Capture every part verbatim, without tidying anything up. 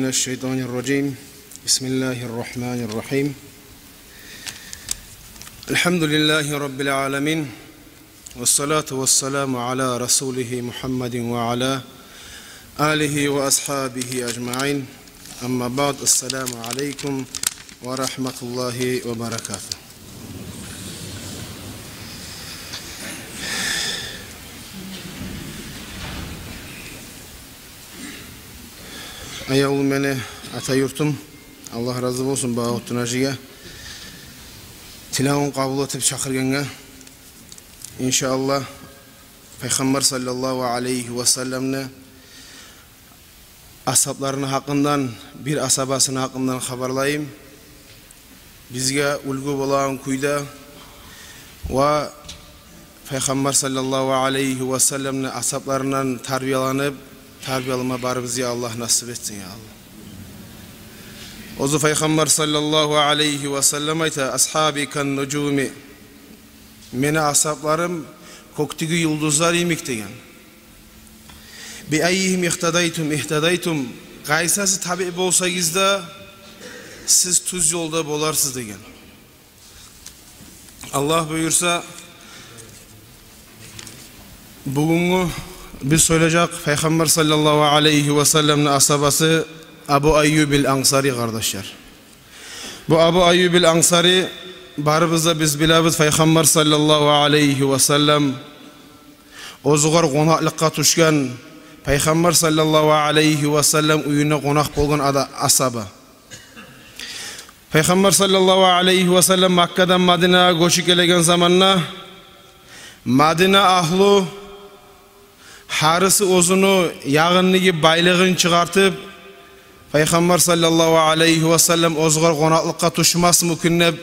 الشيطان الرجيم. بسم الله الرحمن الرحيم. الحمد لله رب العالمين. والصلاة والسلام على رسوله محمد وعلى آله وأصحابه أجمعين. أما بعد، السلام عليكم ورحمة الله وبركاته. Аявлу мени ата юртум, Аллагь рази болсун Багьавутдин гьажиге, тилевюн къабул этип чакъыргъангъа. Иншааллагь, Пайхаммар саллаллагьу алайгьи ва салламны асгьабларыны гьакъындан, бир асгьабасыны гьакъындан хабарлайым. Бизге уьлгю болагъан кюйде ва Пайхаммар саллаллагьу алайгьи ва салламны асгьабларындан тарбияланып, тарбияланма барыбызгъа Аллагь насип этсин, я Аллагь. Оьзю Пайхаммар саллаллагьу алайгьи ва саллам айта: «Асгьаби кан-нужуми». Мени асгьабларым кёкдеги юлдузлар йимик деген. «Би аййигьим ихтадайтум, ихтадайтум». Къайсысын табиъ болсагъыз да, сиз тюз ёлда боларсыз деген. Аллагь буюрса, бугюнгю биз сёйлежек Пайхаммар саллаллагьу алайгьи ва салламны асгьабасы Абу Айюбил Ансари, къардашлар. Бу Абу Айюбил Ансари, барыбыз да биз билебиз, Пайхаммар саллаллагьу алайгьи ва саллам оьзюгер къонакълыкъгъа тюшген, Пайхаммар саллаллагьу алайгьи ва саллам уьюне къонакъ болгъан ада-, асгьаба. Пайхаммар саллаллагьу алайгьи ва саллам Маккадан Мадинагъа гёчюп гелеген заманда, Мадина агьлю гьариси оьзюню ягъындагъы байлыгъын чыгъартып, Пайхаммар саллаллагьу алайгьи ва саллам оьзюгер къонакълыкъгъа тюшмесми экен деп,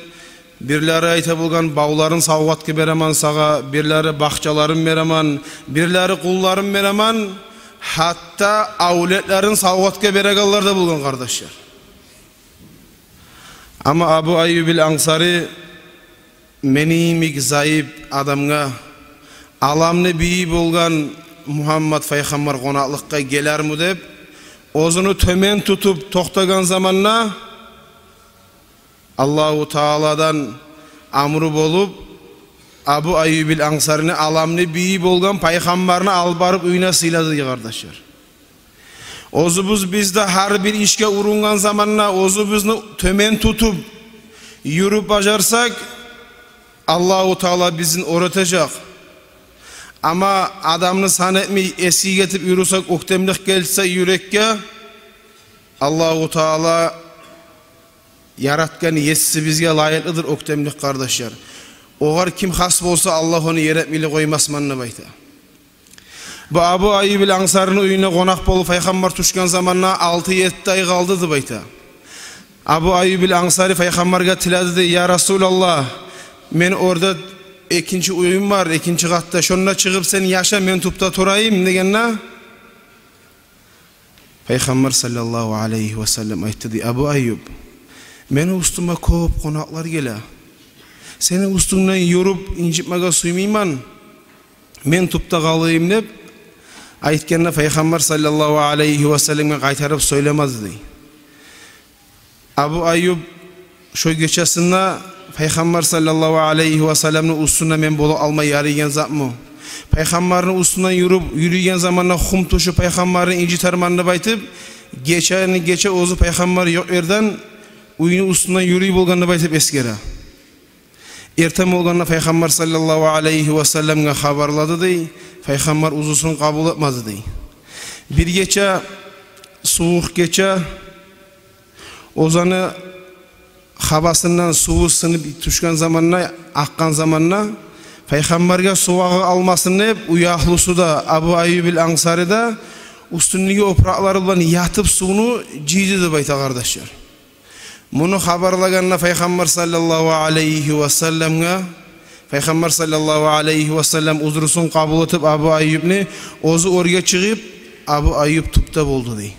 бирлери айта болгъан: «Бавларын савгъатгъа беремен сагъа», бирлери: «Бахчаларын беремен», бирлери: «Къулларын беремен», гьатта авлетлерин савгъатгъа берегенлер де болгъан, къардашлар. Амма Абу Айюбил Ансари мени йимик зайып адамгъа аламны бийи болгъан Мугьаммат пайхаммар къонакълыкъгъа гелерми деп, оьзюню тёбен тутуп токътагъан заманда, Аллагьу Тааладан амру болуп, Абу Айюбил Ансарини аламны бийи болгъан пайхаммарны алып барып уьюне сыйлады, дей, къардашлар. Оьзюбюз, биз де гьар бир ишге урунгъан заманда оьзюбюзню тёбен тутуп юрюп бажарсакъ, Аллагьу Таала бизин оьр этежек. Амма адамны сан этмей, эсгик этип юрюсек, оьктемлик гелсе юрекге, Аллагьу Таала яратгъан Есибизге лайыкълыдыр оьктемлик, къардашлар. Огъар ким хас болса, Аллагь ону ер этмейли къоймасман деп айта. Бу Абу Айюбил Ансарини уьюне къонакъ болуп пайхаммар тюшген заманда алты-етти ай къалды деп айта. Абу Айюбил Ансари пайхаммаргъа тиледи, дей: «Я Расулаллагь, мен оьрде экинчи уьюм бар, экинчи къатда, шонда чыгъып сен яша, мен тюпде турайым», — дегенде, Пайхаммар саллаллагьу алайгьи ва саллам айтды, дей: «Абу Айюб, мени уьстюме кёп къонакълар геле. Сени уьстюнгден юрюп инжитмеге сюймеймен, мен тюпде къалайым», — деп айтгъанда, Пайхаммар саллаллагьу алайгьи ва салламгъа къайтарып сёйлемеди, дей. Абу Айюб шо гечесинде Пайхаммар саллаллагьу алайгьи ва салламны уьстюнде мен бола алмай ярайгъан затмы? Пайхаммарны уьстюнден юрюп, юрюйген заманда хум тюшюп пайхаммарны инжитермен деп айтып, гечени гече оьзю пайхаммар ёкъ ерден уьйню уьстюнден юрюй болгъан деп айтып эсгере. Эртен болгъанда Пайхаммар саллаллагьу алайгьи ва салламгъа хабарлады, дей, пайхаммар узрусун къабул этмеди, дей. Бир гече, сувукъ гече, оьзенни хабасындан суву сынып тюшген заманда, акъгъан заманда, пайхаммаргъа сув агъа алмасын деп, уьягьлюсю де, Абу Айюбил Ансари де уьстюндеги опуракълары булан ятып сувну жыйды деп айта, къардашлар. Муну хабарлагъанда Пайхаммар саллаллагьу алайгьи ва салламгъа, Пайхаммар саллаллагьу алайгьи ва саллам узрусун къабул этип Абу Айюбну, оьзю оьрге чыгъып, Абу Айюб тюпде болду, дей.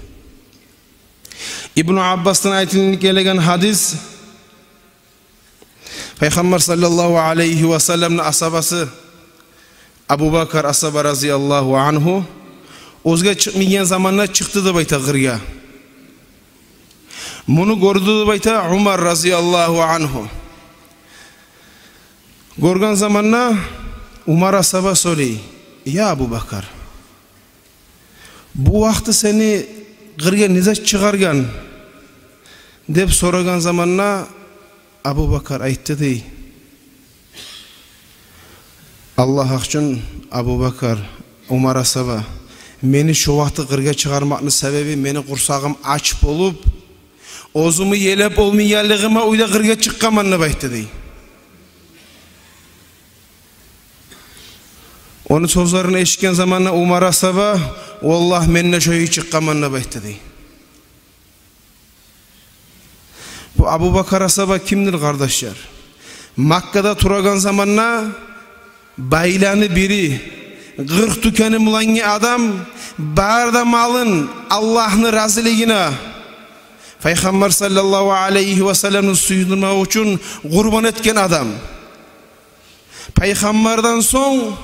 Ибну Аббасдан айтылынып гелеген гьадис, Пайхаммар саллаллагьу алайгьи ва салламны асгьабасы Абу Бакр асгьаба разияллагьу ангьу оьзге чыкъмайгъан заманда чыкъды деп айта къыргъа. Муну гёрдю деп айта Умар разияллагьу ангьу. Гёрген заманда Умар асгьаба сорай: «Я Абу Бакар, бу вакъти сени къыргъа не зат чыгъаргъан?» — деп сорагъан заманда Абу Бакар айтды дей. Аллагь гьакъ учун, Абу Бакар, Умар асгьаба, мени шо вакъти къыргъа чыгъармакъны себеби мени къурсагъым ач болуп, оьзюмню елеп болмайгъанлыгъыма уьйде къыргъа чыкъгъанман деп айтды дей. Ону сёзлерин эшитген заманда Умар асгьаба: «Валлагь, мен де шо уьй чыкъгъанман», — деп айтды дей. Бу Абу Бакар асгьаба кимдир, къардашлар? Маккада турагъан заманда байланы бири, къыркъ тюкени булангъы адам, бары да малын Аллагьны разилигине, Пайхаммар саллаллагьу алайгьи ва салламны сююндюрмек учун къурбан этген адам. Пайхаммардан сонг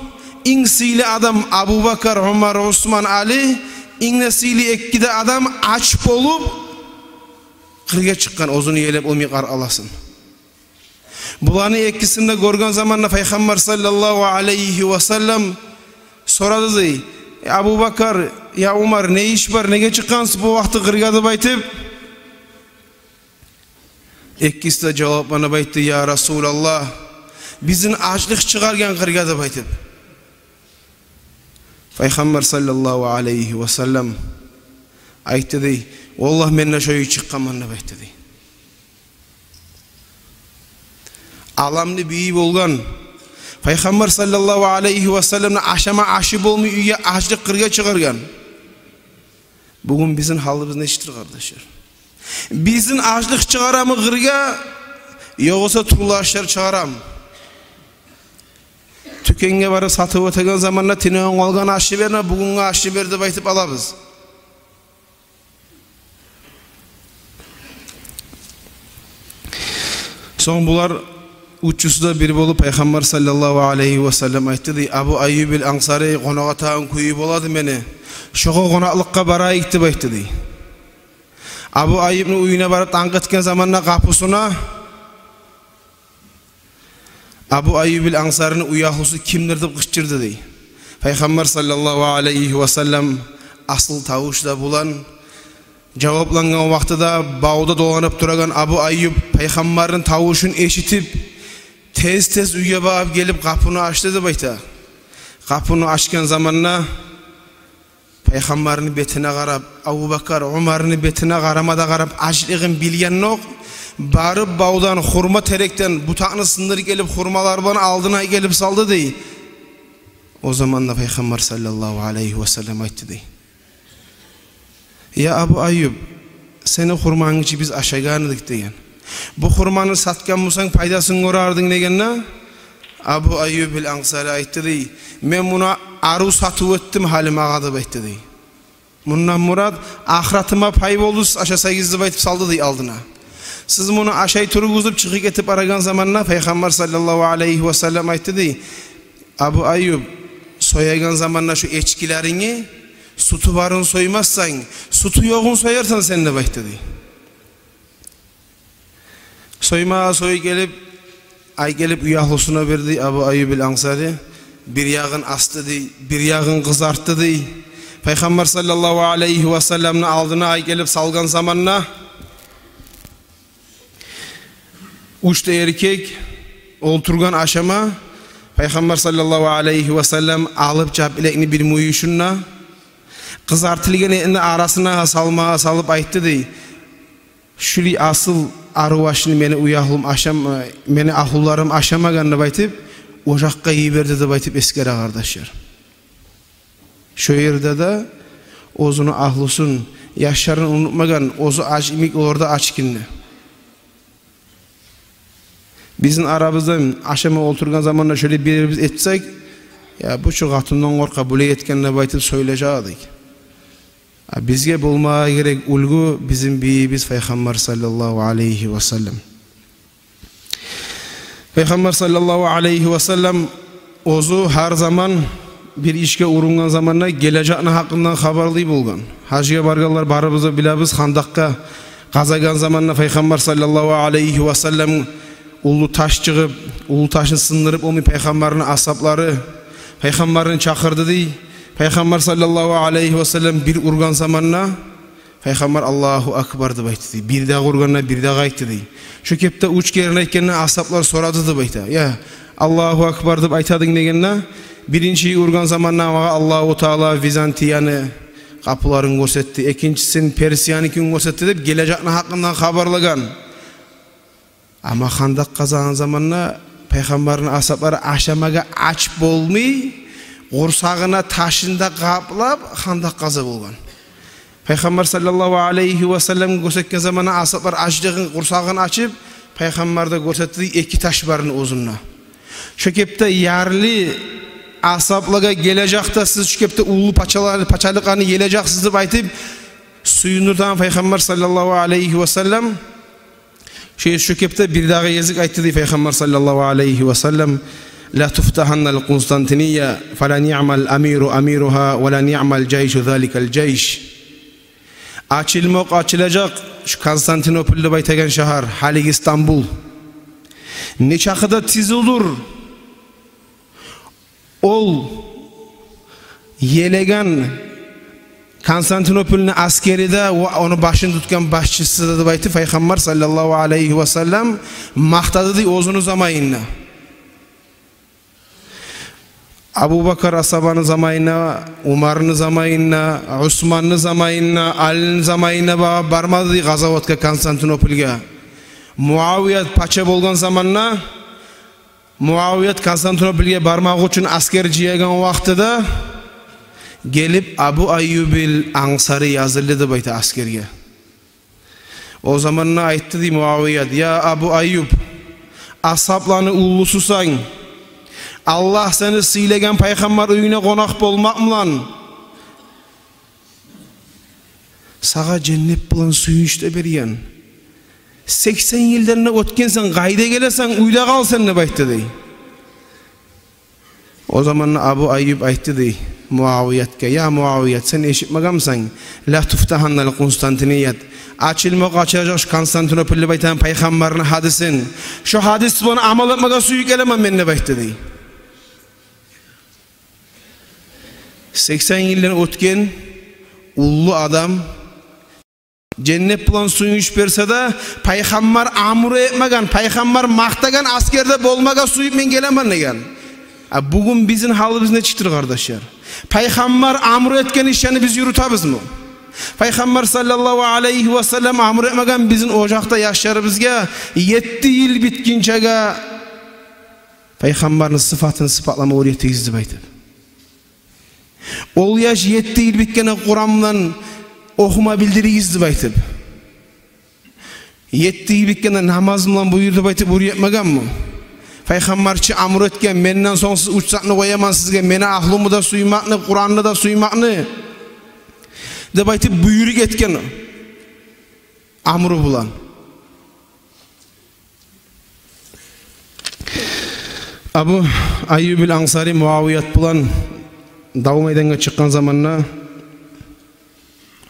инг сыйлы адам Абу Бакар, Умар, Усман, Али, инг де сыйлы эки де адам ач болуп къыргъа чыкъгъан, оьзюню елеп болмай къар аласын. Буланы экисин де гёрген заманда Пайхаммар саллаллагьу алайгьи ва саллам сорады дей: «Абу Бакар, я Умар, не иш бар, неге чыкъгъансыз бу вакъти къыргъа?» — деп айтып. Экиси де жавапланып айтды: «Я Расулаллагь, бизин ачлыкъ чыгъаргъан къыргъа», — деп айтып. Пайхаммар саллаллагьу алайгьи ва саллам айтды дей: «Валлагь, мен де шо уьй чыкъгъанман», — деп айтды дей. Аламны бийи болгъан Пайхаммар саллаллагьу алайгьи ва салламны ашама ашы болмай, уьйге ачлыкъ къыргъа чыгъаргъан. Бугюн бизин гьалыбыз нечикдир, къардашлар? Бизин ачлыкъ чыгъарамы къыргъа, ёгъесе тюрлю ашлар чыгъарамы? Тюкенге барып сатып оьтеген заманда: «Тюнегюн къалгъан ашны берме, бугюнгю ашны бер», — деп айтып алабыз. Сонг булар уьчюсю де бир болуп, Пайхаммар саллаллагьу алайгьи ва саллам айтды дей: «Абу Айюб ал-Ансари къонакъ этеген кюю бола эди мени. Шогъар къонакълыкъгъа барайыкъ», — деп айтды дей. Абу Айюбну уьюне барып, танг этген заманда къапусуна, Абу Айюб ал-Ансарини уьягьлюсю кимдир деп къычырды дей. Пайхаммар саллаллагьу алайгьи ва саллам асыл тавуш да булан жаваплангъан вакътиде, бавда доланып турагъан Абу Айюб Пайхаммарны тавушун эшитип, тез-тез уьйге багъып гелип, къапуну ачды деп айта. Къапуну ачгъан заманда Пайхаммарны бетине къарап, Абу Бакар, Умарны бетине къарама да къарап, ачлыгъын билгендокъ, барып бавдан, хурма терекден бутакъны сындырып гелип, хурмалар булан алдына гелип салды дей. О заманда Пайхаммар саллаллагьу алайгьи ва саллам айтды дей: «Я Абу Айюб, сени хурмангны чы биз ашагъан эдик», — деген. «Бу хурманы сатгъан болсанг, пайдасын гёрер эдинг», — дегенде, Абу Айюб ал-Ансари айтды дей: «Мен муну арив сатып этдим гьали магъа», — деп айтды дей. «Мундан мурат ахыратыма пай болду, сиз ашасагъыз», — деп айтып салды дей алдына. Сиз муну ашай туругъуз деп чыгъып гетип барагъан заманда Пайхаммар саллаллагьу алайгьи ва саллам айтды дей: «Абу Айюб, соягъан заманда шо эчкилерингни сютю барын соймассанг, сютю ёгъун соярсан сен», — деп айтды дей. Сойма сой гелип, ай гелип уьягьлюсюне берди Абу Айюб ал-Ансари. Бир ягъын асды дей, бир ягъын къызартды дей. Пайхаммар саллаллагьу алайгьи ва салламны алдына ай гелип салгъан заманда, уьч де эркек олтургъан ашама, Пайхаммар саллаллагьу алайгьи ва саллам алып чапилекни бир мюйюшюн де, къызартылгъан этни арасына салма салып айтды дей: «Шулай асыл арив ашны мени уьягьлюм ашам-, мени агьлюлерим ашамагъан», — деп айтып, ожакъгъа йиберди деп айтып эсгере, къардашлар. Шо ерде де оьзюню агьлюсюн, яшларын унутмагъан, оьзю ач йимик, олар да ач экенде. Бизин арабызда ашама олтургъан заманда шолай бир-бирибиз этсек: «Я, бу чу къатындан къоркъа, булай этген», — деп айтып сёйлежек эдик. А бизге болмагъа герек уьлгю бизин бийибиз Пайхаммар саллаллагьу алайгьи ва саллам. Пайхаммар саллаллагьу алайгьи ва саллам оьзю гьар заман бир ишге урунгъан заманда гележекни гьакъындан хабарлы болгъан. Гьажгъа баргъанлар барыбыз да билебиз, Хандакъгъа къазагъан заманда Пайхаммар саллаллагьу алайгьи васаллам уллу таш чыгъып, уллу ташны сындырып болмай, Пайхаммарны асгьаблары Пайхаммарны чакъырды дей. Пайхаммар саллаллагьу алайгьи васаллам бир ургъан заманда Пайхаммар «Аллагьу акбар» деп айтды дей. Бирдагъы ургъанда бирдагъы айтды дей. Шо кепде уьч керен айтгъанда асгьаблар сорады деп айта. «Я, Аллагьу акбар деп айтадынг?» — дегенде, «Биринчи ургъан заманда магъа Аллагьу Таала Византияны къапуларын гёрсетди, экинчисин Персияныкин гёрсетди», — деп гележекни гьакъындан хабарлагъан. Амма хандакъ къазагъан заманда Пайхаммарны асгьаблары ашамагъа ач болмай, къурсагъына ташын да къаплап, хандакъ къаза болгъан. Пайхаммар саллаллагьу алайгьи васалламгъа гёрсетген заманда асгьаблар ачлыгъын, къурсагъын ачып, Пайхаммар да гёрсетди эки таш барын оьзюнде. Шо кепде ярлы асгьаблагъа гележекде сиз шо кепде уллу пачала-, пачалыкъланы ележексиз деп айтып, сююндюрген Пайхаммар саллаллагьу алайгьи васаллам. Шо, шо кепде бирдагъы гезик айтды дей Пайхаммар саллаллагьу алайгьи васаллам: «Ла туфтагьанна аль-Къустантиния, фа ла ниъмаль амиру амиругьа, ва ла ниъмаль жайшу заликаль жайш». Ачылмакъ ачылажакъ шу Константинополь деп айтагъан шагьар, гьалиги Стамбул. Нечакъы да тизилдюр ол елеген Константинопольну аскери де ва ону башын тутгъан башчысы да деп айтып, Пайхаммар саллаллагьу алайгьи васаллам макътады дей оьзюню заманында. Абубакар асгьабаны заманында, Умарны заманында, Усманны заманында, Алини заманында ба-, бармады дей къазаватгъа Константинопольге. Муавият пача болгъан заманда, Муавият Константинопольге бармакъ учун аскер жыягъан вакътиде гелип Абу Айюбиль Ансари язылды деп айта аскерге. О заманда айтды дей Муавият: «Я Абу Айюб, асгьабланы уллусусан, Аллагь сени сыйлагъан Пайхаммар уьюне къонакъ болмакъ булан сагъа женнет булан сююнч де берген. Сексен йылдан да оьтгенсен, къайда гелесен, уьйде къал сен», — деп айтды дей. О заманда Абу Айюб айтды дей Муавиятгъа: «Я Муавият, сен эшитмегенмисен, ла туфтагьанна аль-Къустантиният, ачылмакъ ачылажакъ шу Константинополь деп айтагъан Пайхаммарны гьадисин. Шо гьадис булан амал этмеге сююп гелемен мен», — деп айтды дей. Сексен йылдан оьтген уллу адам женнет булан сююнч берсе де, Пайхаммар амру этмеген, Пайхаммар макътагъан аскерде болмагъа сююп мен гелемен деген. А бугюн бизин гьалыбыз нечикдир, къардашлар? Пайхаммар амру этген ишлени биз юрютебизми? Пайхаммар саллаллагьу алайгьи васаллам амру этмеген бизин ожакъда яшларыбызгъа етти йыл битгинчеге Пайхаммарны сыпатын сыпатлама уьйретигиз деп айтып. Ол яш етти йыл битгенде Къуран булан охума билдиригиз деп айтып. Етти йыл битгенде намаз булан буюр деп айтып уьйретмегенми? Пайхаммар чы амру этген: «Менден сонг сиз уьч затны къояман сизге: мени агьлюмню де сюймекни, Къуранны да сюймекни», — деп айтып буйрукъ этген амру булан. Абу Айюбиль Ансари Муавият булан дав майдангъа чыкъгъан заманда,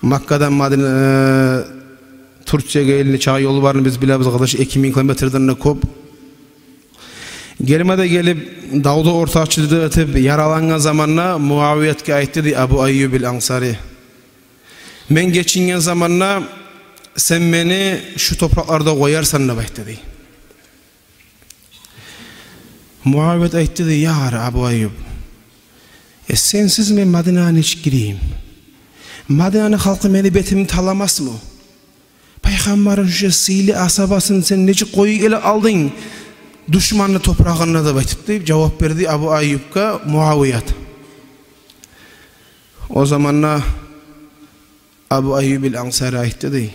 Маккадан Мадина, э, Турциягъа элли чакъы ёлу барын биз билебиз, къардашлар, эки минг километрден де кёп. Гелме де гелип, давда ортакъчылыкъ этип, яралангъан заманда Муавиятгъа айтды дей Абу Айюбиль Ансари: «Мен гечинген заманда сен мени шу топуракъларда къоярсан», — деп айтды дей. Муавият айтды дей: «Я Абу Айюб, э, сенсиз мен Мадинагъа нечик гирейим? Мадинаны халкъы мени бетимни таламасмы? Пайхаммарны шо сыйлы асгьабасын сен нечик къоюп геле алдынг душманны топурагъына?» — деп айтып, деп жавап берди Абу Айюбгъа Муавият. О заманда Абу Айюбиль Ансари айтды дей: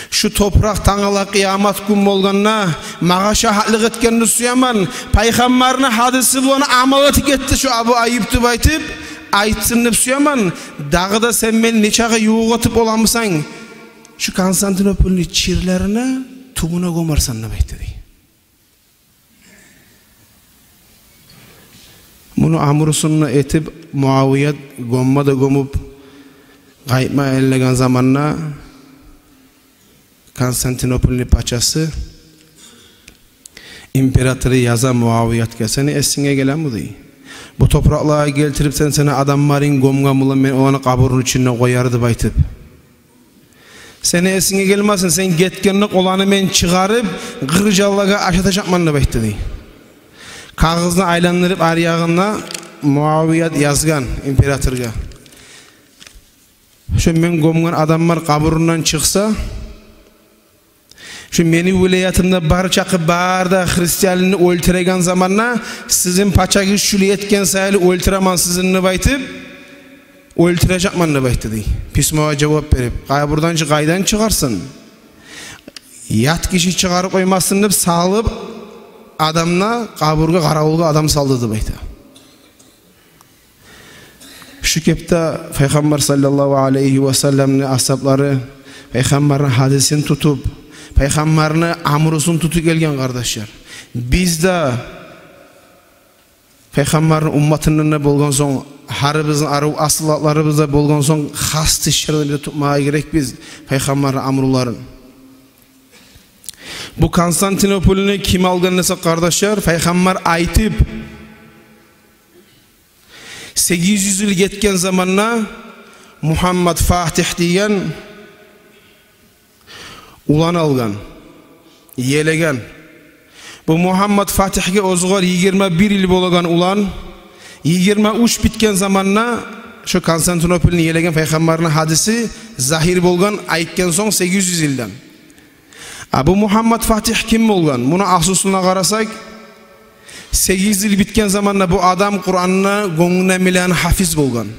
«Шу топуракъ тангала къыямат гюн болгъанда магъа шагьатлыкъ этгенни сюемен, Пайхаммарны гьадиси булан амал этип гетди шу Абу Айюб деп айтып айтсын деп сюемен. Дагъы да сен мени нечакъы ювукъ этип боламысан, шу Константинопольну чирлерине, тюбюне гёмерсен», — деп айтды дей. Муну амрусун да этип, Муавият гёмме де гёмюп, къайтма эрлеген заманда Константинопольну пачасы, императору яза Муавиятгъа: «Сени эсинге гелеми, — дей, — бу топуракълагъа гелтирип сен сени адамларынг гёмген булан мен оланы къабурну ичинде къояр эдим», — деп айтып. «Сени эсинге гелмесин, сен гетгенде оланы мен чыгъарып, къыр жанлагъа ашатажакъман», — деп айтды, дей. Кагъызны айландырып, ари ягъында Муавият язгъан императоргъа: «Шо мен гёмген адамлар къабурундан чыкъса, шо мени вилаятымда бар чакъы бары да христианны оьлтюреген заманда, сизин пачагъыз шулай этген саялы оьлтюремен сизин», — деп айтып, «оьлтюрежекмен», — деп айтды, дей. Письмогъа жавап берип, къабурдан чы-, къайдан чыгъарсын? Ят гиши чыгъарып къоймасын деп салып, адамны къабургъа, къаравулгъа адам салды, деп айта. Шу кепде Пайхаммар саллаллагьу алайгьи васалламны асгьаблары Пайхаммарны гьадисин тутуп, Пайхаммарны амрусун тутуп гелген, къардашлар. Биз де Пайхаммарны умматындан да болгъан сонг, гьарибизни арив асыл атларыбыз да болгъан сонг, хас тишлерден биз де тутмагъа герекбиз Пайхаммарны амруларын. Бу Константинопольну ким алгъан десе, къардашлар, Пайхаммар айтып, сегиз юз йыл гетген заманда Мугьаммад Фатигь деген улан алгъан, елеген. Бу Мугьаммад Фатигьге оьзюгер йигирма бир йыл болагъан улан, йигирма уьч битген заманда шо Константинопольну елеген Пайхаммарны гьадиси загьир болгъан, айтгъан сонг сегиз юз йылдан. А бу Мугьаммад Фатигь ким болгъан? Муну аслусуна къарасакъ, сегиз йыл битген заманда бу адам Къуранны гёнгюнден билеген гьафиз болгъан.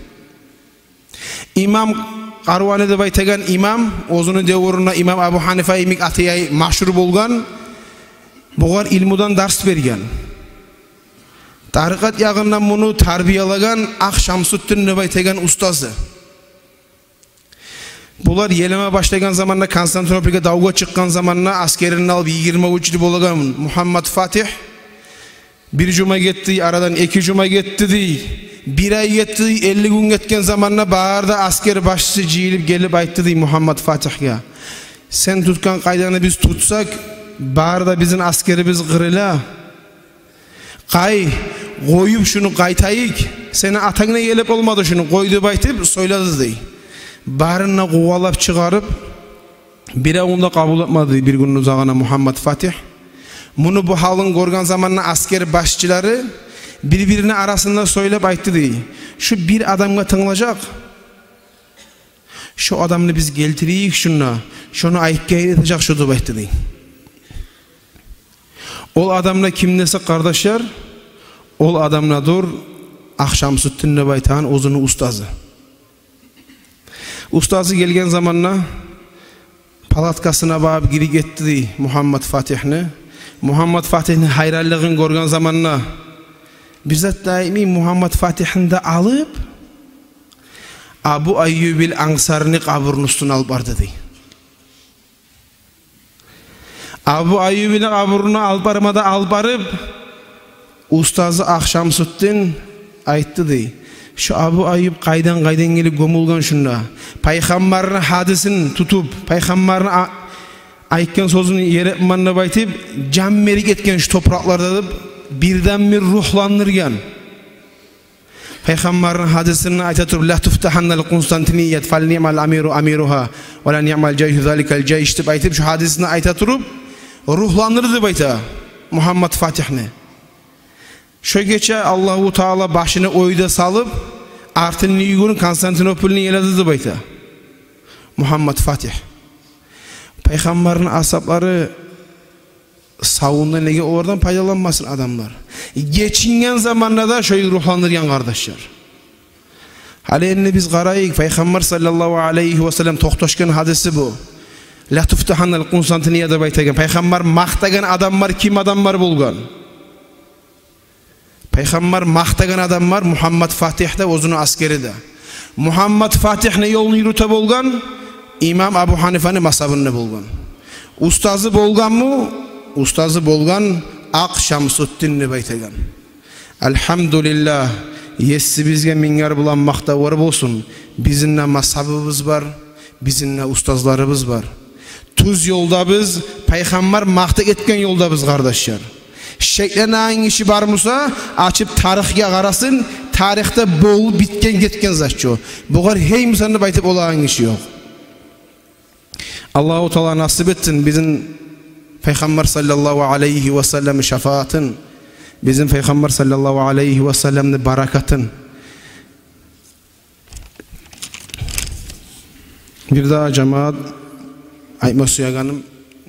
Имам Къаравани деп айтагъан имам, оьзюню девюрюнде имам Абу Гьанифа йимик аты яй машгьур болгъан, бугъар илмудан дарс берген. Тарикъат ягъындан муну тарбиялагъан Акъ Шамсуддин деп айтагъан устазы. Булар елеме башлагъан заманда, Константинопольге давгъа чыкъгъан заманда, аскерин алып, йигирма уьч йыл болагъан Мугьаммад Фатигь бир жума гетди, арадан эки жума гетди дей, бир ай гетди дей, элли гюн гетген заманда бары да аскер башчысы жыйылып гелип айтды дей Мугьаммад Фатигьге: «Сен тутгъан къайданы биз тутсакъ, бары да бизин аскерибиз къырыла. Къой, къоюп шуну къайтайыкъ. Сени атанг да елеп болмады шуну, къой», — деп айтып сёйледи дей. Барын да къувалап чыгъарып, биревюн де къабул этмеди бир гюнню узагъына Мугьаммад Фатигь. Муну бу гьалын гёрген заманда аскер башчылары бир-бирине арасында сёйлеп айтды дей: «Шу бир адамгъа тынглажакъ. Шо адамны биз гелтирейик шунда, шону айтгъанын этежек шу», — деп айтды дей. Ол адам да ким десе, къардашлар, ол адам да дюр Акъ Шамсуддин деп айтагъан оьзюню устазы. Устазы гелген заманда палаткасына багъып гирип гетди дей Мугьаммад Фатигьни. Мугьаммад Фатигьни гьайранлыгъын гёрген заманда, бир зат да айтмай, Мугьаммад Фатигьни де алып, Абу Айюбил Ансарини къабурну уьстюне алып барды дей. Абу Айюбну къабуруна алып барма да алып барып, устазы Акъ Шамсуддин айтды дей: «Шу Абу Айюб къайдан-къайдан гелип гёмюлген шунда? Пайхаммарны гьадисин тутуп, пайхаммарны а-, айтгъан сёзюн ер этмен деп айтып, жан берип гетген шу топуракъларда», — деп, бирден-бир ругьландыргъан. Пайхаммарны гьадисин айта туруп: «Ла туфтагьанна ал-Къустантинияту фа ниъмал амиру амиругьа, ва ла ниъмал жайшу заликал жайш», — деп айтып, шу гьадисин айта туруп, ругьландырды деп айта Мугьаммад Фатигьни. Шо гече Аллагьу Таала башына ой да салып, артындагъы гюн Константинопольну еледи деп айта Мугьаммад Фатигь. Пайхаммарны асгьаблары савунда неге олардан пайдаланмасын адамлар? Гечинген заманда да шо ругьландыргъан, къардашлар. Гьали энни биз къарайыкъ, Пайхаммар саллаллагьу алайгьи васаллам токъташгъан гьадиси бу. «Ла туфтагьанна ал-Къустантиния» деп айтагъан. Пайхаммар макътагъан адамлар ким адамлар болгъан? Пайхаммар макътагъан адамлар Мугьаммад Фатигь де, оьзюню аскери де. Мугьаммад Фатигьни ёлун юрюте болгъан имам Абу Гьанифаны мазгьабында болгъан. Устазы болгъанмы? Устазы болгъан Акъ Шамсуддин деп айтагъан. Альгьамдулиллагь, Есибизге мингер булан макътавлар болсун. Бизин де мазгьабыбыз бар, бизин де устазларыбыз бар. тюз ёлдабыз, пайхаммар макътап этген ёлдабыз, къардашлар. Шекленеген гиши бар буса, ачып тарихге къарасын, тарихде болуп битген, гетген зат чы о. Бугъар гьей буса деп айтып болагъан гиши ёкъ. Аллагьу Таала насип этсин бизин Пайхаммар саллаллагьу алайгьи ва салламны шафаатын, бизин Пайхаммар саллаллагьу алайгьи ва салламны баракатын. Бирдагъы, жамаат, айтма сюегеним,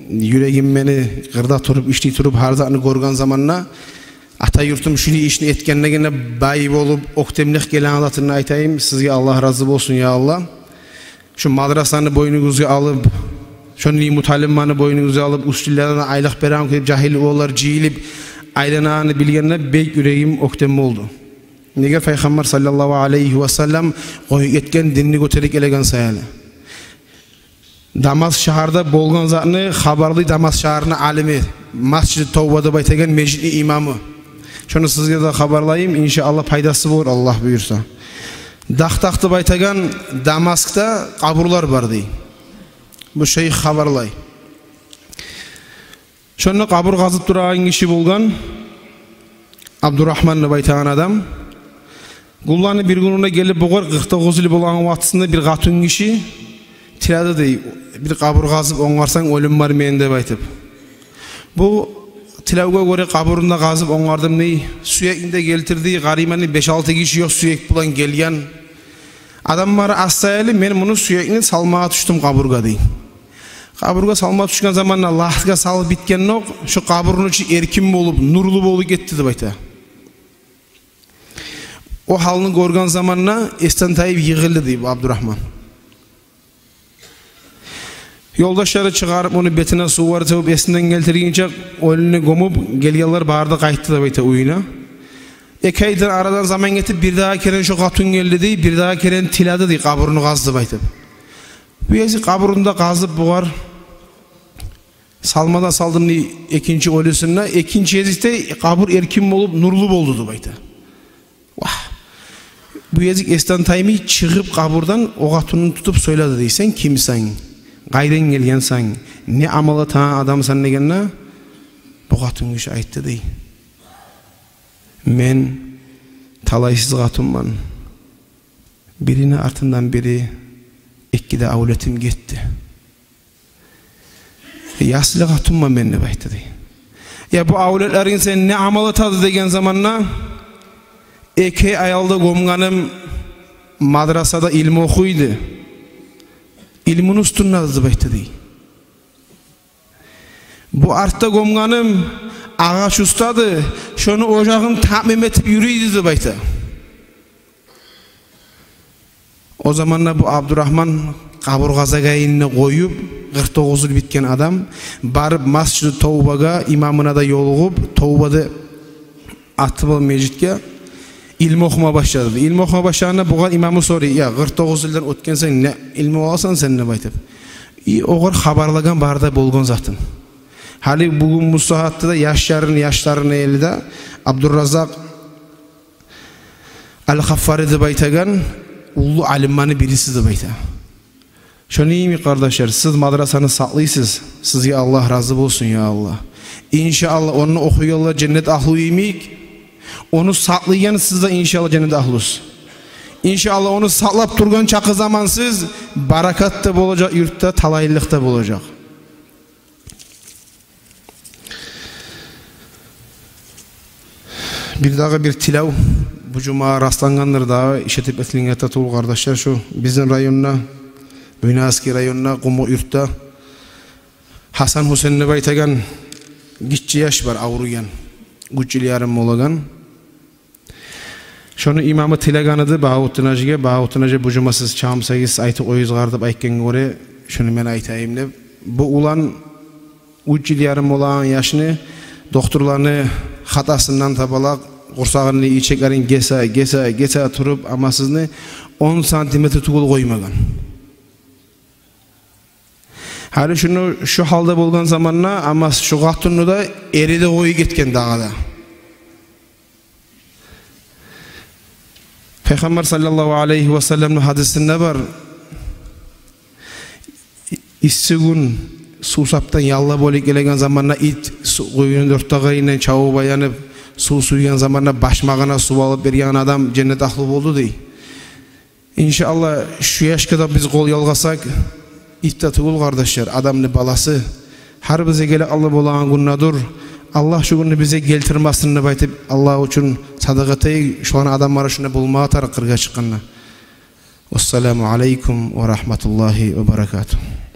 юрегим мени къырда туруп, ишлей туруп, гьар затны гёрген заманда, ата юртум шулай ишни этгенлигине бай болуп, оьктемлик гелеген затын айтайым. Сизге Аллагь рази болсун, я Аллагь. Шо мадрасаны бойнугъузгъа алып, шо Муталиманы бойнугъузгъа алып, учительлерден айлыкъ береген кюйде жагьил уланлар жыйылып айланагъанны билгенде, бек юрегим оьктем болду. Неге, Пайхаммар саллаллагьу алайгьи ва саллам къоюп гетген динни гётерип гелеген саялы. Дамаск шагьарда болгъан затны хабарлай Дамаск шагьарны алими, Масжиди Тавба деп айтагъан межитни имамы. Шону сизге де хабарлайым, иншааллагь, пайдасы болур, Аллагь буюрса. Дахдах деп айтагъан Дамаскда къабурлар бар дей. Бу шейх хабарлай. Шонда къабур къазып турагъан гиши болгъан, Абдурагьман деп айтагъан адам. Гюнлени бир гюнюнде гелип, бугъар къыркъ тогъуз йыл болагъан вакътисинде бир къатун гиши тиледи дей, бир къабур къазып онгарсанг, оьлюм бар мени деп айтып. Бу тилевге гёре къабурун да къазып онгардым дей, сюекни де гелтирди, къарайман дей, беш-алты гиши ёкъ сюек булан гелген. Адамлар аз саялы, мен муну сюекни салмагъа тюшдюм къабургъа дей. Къабургъа салма тюшген заманда лахтгъа салып битгенокъ, шо къабурну ичи эркин болуп, нурлу болуп гетди деп айта. О гьалны гёрген заманда эсден тайып йыгъылды дей бу Абдурагьман. Ёлдашлары чыгъарып, ону бетине сувлар сёгюп, эсинден гелтиргинче, оьлюню гёмюп, гелгенлер бары да къайтды деп айта уьюне. Эки айдан арадан заман гетип, бирдагъы керен шо къатун гелди дей, бирдагъы керен тиледи дей, къабурну къаз деп айтып. Бу гезик къабурун да къазып бугъар, салма да салдым дей экинчи оьлюсюн де, экинчи гезикде къабур эркин болуп, нурлу болду деп айта. Вагь! Бу гезик эсден таймай чыгъып къабурдан, о къатунну тутуп сёйледи дей: «Сен кимсен? Къайдан гелгенсен? Не амал этеген адамсан?» — дегенде, бу къатун гиши айтды дей: «Мен талайсыз къатунман. Бирини артындан бири, эки де авлетим гетди. Яслы къатунман мен», — деп айтды дей. «Я, бу авлетлеринг сен не амал этеди?» — деген заманда, «Эки аялда гёмгеним мадрасада илму охуйду, илмуну уьстюнде», — деп айтды дей. «Бу артда гёмгеним агъач устады, шону ожагъын таъмим этип юрюйдю», — деп айта. О заманда бу Абдурагьман къабур къазагъанын къоюп, къыркъ тогъуз йыл битген адам, барып Масжиду Тавбагъа, имамына да ёлугъуп, Тавба деп аты бар межитге, илму охума башлады. Илму охума башлагъанда бугъар имамы сорай: «Я, къыркъ тогъуз йылдан оьтгенсен, не илму аласан сен?» — деп айтып. И огъар хабарлагъан бары да болгъан затын. Гьали бугюн бу сагьатда да яшларын, яшларыны эли де Абдураззакъ Ал-Гъаффари деп айтагъан уллу алимлени бириси деп айта. Шону йимик, къардашлар, сиз мадрасаны сакълайсыз, сизге Аллагь рази болсун, я Аллагь. Иншааллагь, онда охуйгъанлар женнет агьлю йимик, ону сакълайгъан сиз де, иншааллагь, женнет агьлюсюз. Иншааллагь, ону сакълап тургъан чакъы заман сиз баракат да болажакъ, юртда талайлыкъ да болажакъ. Бирдагъы бир тилев, бу жума раслангъандыр дагъы, ишитип этилинген де тюгюл, къардашлар, шу бизин районда, Буйнакский районда, Къумукъ юртда Гьасан Гьусейн деп айтагъан гиччи яш бар, авруйгъан, уьч йыл ярым болагъан. Шону имамы тилеген эди Багьавутдин гьажиге: «Багьавутдин гьажи, бу жума сиз чамсагъыз, айтып къоюгъуз гьар», — деп айтгъангъа гёре, шуну мен айтайым деп. Бу улан, уьч йыл ярым болагъан яшны, докторланы хатасындан табалакъ, къурсагъыны, ичеклерин гесе, гесе, гесе туруп, амма сизни он сантиметр тюгюл къоймагъан. Гьали шуну шу гьалда болгъан заманда, амма шу къатунну да эри де къоюп гетген дагъы да. Пайхаммар саллаллагьу алайгьи ва салламны гьадисинде бар: исси гюн, сувсапдан яллап оьлюп гелеген заманда ит су-, къуюну дёрт де къырыйындан чабып айланып, сув сюйген заманда башмагъына сув алып берген адам женнет агьлю болду дей. Иншааллагь, шу яшгъа да биз къол ялгъасакъ, ит де тюгюл, къардашлар, адамны баласы. Гьар бизге геле къалды болагъан гюн де дюр. Аллагь шу гюнню бизге гелтирмесин деп айтып, Аллагь учун садагъа этейик. Шуланы адамлары шунда болмагъа тарыкъ къыргъа чыкъгъанда. Вассаламу алейкум ва рагьматуллагьи ва баракатугь.